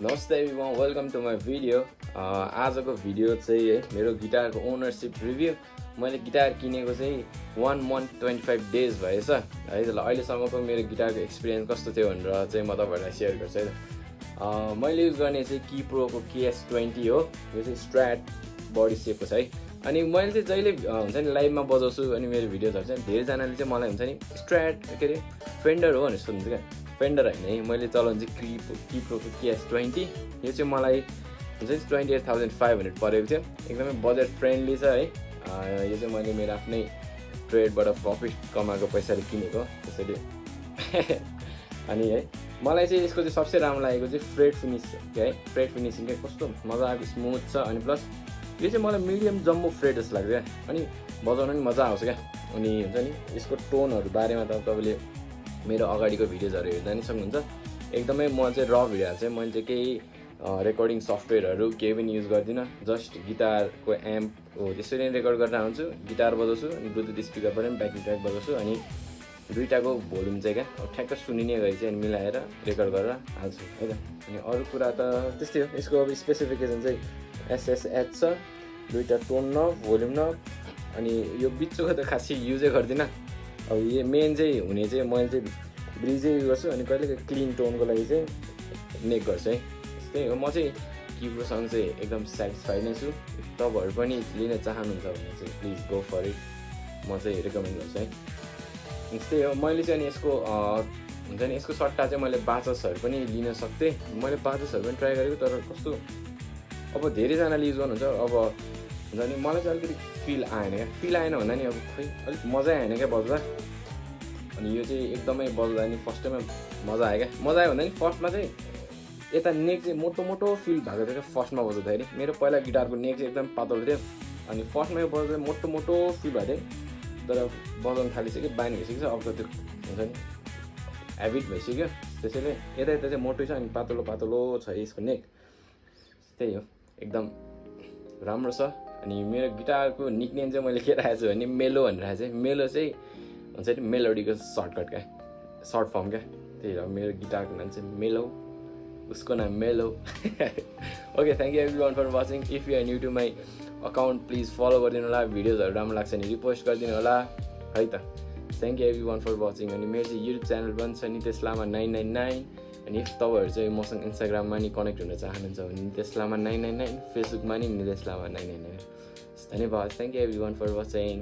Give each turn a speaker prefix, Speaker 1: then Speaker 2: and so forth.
Speaker 1: नमस्ते everyone, welcome to my video. आजको video चाहिँ है मेरो गिटारको ओनरसिप रिभ्यू। मैले गिटार किनेको चाहिँ 1 month 25 days भएछ है। अहिलेसम्मको मेरो गिटारको एक्सपिरियन्स कस्तो थियो भनेर चाहिँ म तपाईँहरूलाई सेयर गर्छु है। मैले युज गर्ने चाहिँ किप्रोको KS20 हो। यो चाहिँ स्ट्र्याट बडी सेपको छ है। अनि मैले चाहिँ जहिले हुन्छ नि लाइभमा बजाउँछु अनि मेरो भिडियोजहरू चाहिँ धेरैजनाले चाहिँ मलाई हुन्छ नि स्ट्र्याट के अरे फेन्डर हो भनेर सोध्नुहुन्छ क्या। फेन्डर होइन है, मैले चलाउने चाहिँ किप्रोको KS20। यो चाहिँ मलाई हुन्छ नि 28,500 परेको थियो। एकदमै बजेट फ्रेन्डली छ है। यो चाहिँ मैले मेरो आफ्नै ट्रेडबाट प्रफिट कमाएको पैसाले किनेको त्यसैले अनि है मलाई चाहिँ यसको चाहिँ सबसे राम्रो लागेको चाहिँ फ्रेट फिनिस है। फ्रेट फिनिसिङ चाहिँ कस्तो मजाको स्मुथ छ। अनि प्लस यो चाहिँ मलाई मिडियम जम्बो फ्रेट जस्तो लाग्छ क्या। अनि बजाउन पनि मजा आउँछ क्या। अनि हुन्छ नि यसको टोनहरू बारेमा त तपाईले मेरो अगाडिको भिडियोजहरू हेर्दा नि सक्नुहुन्छ। एकदमै म चाहिँ र भिडियोहरू चाहिँ मैले चाहिँ केही रेकर्डिङ सफ्टवेयरहरू केही पनि युज गर्दिनँ। जस्ट गिटारको एम्प हो त्यसरी नै रेकर्ड गरेर आउँछु, गिटार बजाउँछु अनि ब्लुटुथ स्पिकरबाट पनि ब्याकिङ ट्र्याक बजाउँछु। अनि दुईटाको भोल्युम चाहिँ क्या ठ्याक्क सुनिने गरी चाहिँ मिलाएर रेकर्ड गरेर हाल्छु है त। अनि अरू कुरा त त्यस्तै हो। यसको अब स्पेसिफिकेसन चाहिँ SSH छ, दुईटा टोन नब, भोल्युम नब। अनि यो बिचको त खासै युजै गर्दिनँ। अब यो मेन चाहिँ हुने चाहिँ मैले चाहिँ ब्रिजै युज गर्छु अनि कहिले क्लिन टोनको लागि चाहिँ नेक गर्छु है। त्यस्तै हो। म चाहिँ किप्रोसँग चाहिँ एकदम सेटिस्फाइड नै छु। तपाईँहरू पनि लिन चाहनुहुन्छ भने चाहिँ प्लिज गो फर इट, म चाहिँ रेकमेन्ड गर्छु है। त्यस्तै हो। मैले चाहिँ अनि यसको हुन्छ नि यसको सट्टा चाहिँ मैले बाचसहरू पनि लिन सक्थेँ। मैले बाचसहरू पनि ट्राई गरेको तर कस्तो अब धेरैजनाले युज गर्नुहुन्छ। अब हुन्छ नि मलाई चाहिँ अलिकति फिल आएन क्या। फिल आएन भन्दा नि अब खै अलिक मजै आएन क्या बज्दा। अनि यो चाहिँ एकदमै बज्दा नि फर्स्टैमा मजा आयो क्या। मजा आयो भन्दा नि फर्स्टमा चाहिँ यता नेक चाहिँ मोटो मोटो फिल भएको थियो क्या फर्स्टमा बजाउँदाखेरि। मेरो पहिला गिटारको नेक चाहिँ एकदम पातलो थियो अनि फर्स्टमा यो बजाउँदा मोटो मोटो फिल भएको थियो। तर बजाउनु थालिसक्यो, बानी भइसकेको छ। अब त त्यो हुन्छ नि ह्याबिट भइसक्यो। त्यसैले यता यता चाहिँ मोटो छ अनि पातलो पातलो छ यसको नेक। त्यही हो, एकदम राम्रो छ। अनि मेरो गिटारको निकनेम चाहिँ मैले के राखेको छु भने मेलो भनेर राखेको छु। मेलो चाहिँ हुन्छ नि मेलोडीको सर्टकट क्या, सर्ट फर्म क्या। त्यही हो, मेरो गिटारको नाम चाहिँ मेलो, उसको नाम मेलो। Okay, thank you everyone for watching. If you are new to my account please follow गरिदिनु होला। भिडियोजहरू राम्रो लाग्छ भने रिपोस्ट गरिदिनु होला है त। Thank you everyone for watching. अनि मेरो चाहिँ युट्युब च्यानल पनि छ नितेश लामा 999। अनि इफ तपाईँहरू चाहिँ मसँग इन्स्टाग्राममा नि कनेक्ट हुन चाहनुहुन्छ भने नितेश लामा 999, फेसबुकमा नि नितेश लामा 999। धन्यवाद। Thank you everyone for watching.